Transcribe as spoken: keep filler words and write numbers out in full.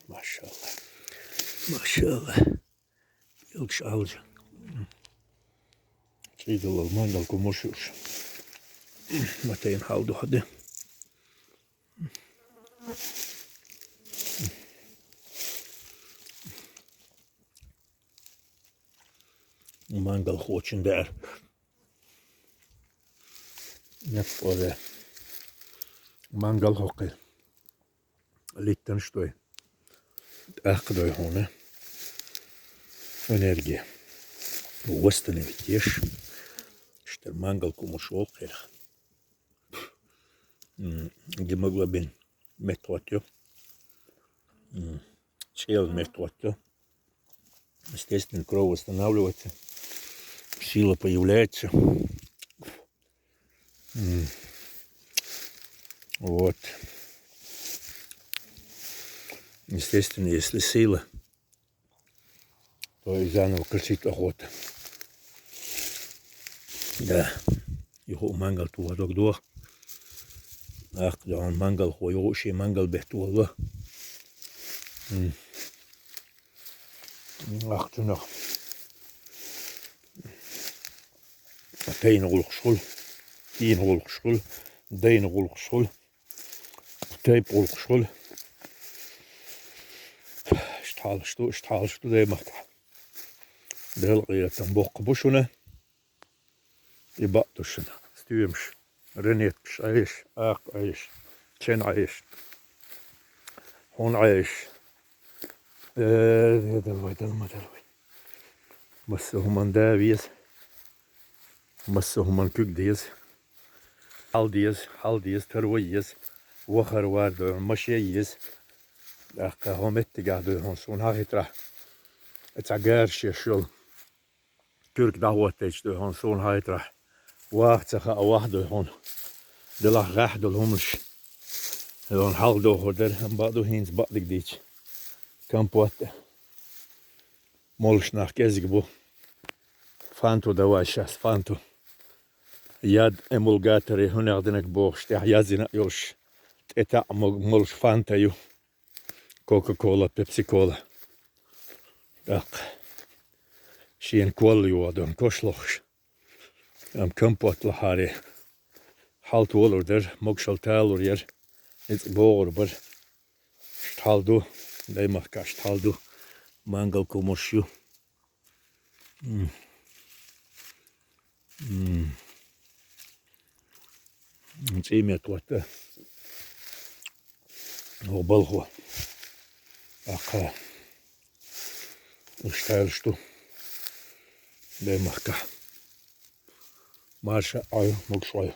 Машалла. Машалла. Илгиш алжа. Цӏийдалал мангал кумуш юш. Матейн хьал духьа де. Мангал хочун даар. Нет, оре. Мангал хоккой. Литтан штой. Тӏаккха дой хьона энергия. Восстановить еш. Иштта мангал кумуш вол кхерх. М, гемоглобин меттхоттаю. М, чел меттхоттаю. Естественно, кровь восстанавливается. Сила появляется. М. Вот. Естественно, если сила, то и заново кричит охота. Да. Юху мангал туа дог дуа. Ах, да он мангал хо, юху ши мангал бехтуа. М. Ах, тунах. Тейн гулхшул, тейн гулхшул, дейн гулхшул, тейп гулхшул. Шталшту, шталшту деймахка. Делгъиятан бокъ бушуна. И бакъ тушуна. Стюемш. Ренетпш айш, ах айш. Чен айш. Хун айш. Э, далвай, далма далвай. Масса хуман да виес. Масса хуман кук диес. Хьал диес, хьал диес, тарвай ес. Вахар вар да, маше ес. Ахка хометтига да, хун сун хахитра. Эца гар шешул. Кюрк дахваттайч да, хун сун хахитра. Вах цаха, а вах да, хун. Делах гах да, хумлш. Хун хьал да, худер, ам баду хинц бадик дич. Компот. Молш нах кезиг бу. Фанту давай щас, фанту. Яд эмулгаторы хунагдынак бохш, тя язина юлш. Тета мог молш фантаю. Кока-кола, пепси-кола. Так. Шиен кол юадон, кошлохш. Ам компот лахаре. Халт волур дер, могшал талур ер. Иц богур бар. Шталду. Даймахка шталду. Мангал кумуш ю. М. М. Цӏимет ватта. О, балхо. Аха. Уштайлшту. Даймахка. Марша ай, мукшой.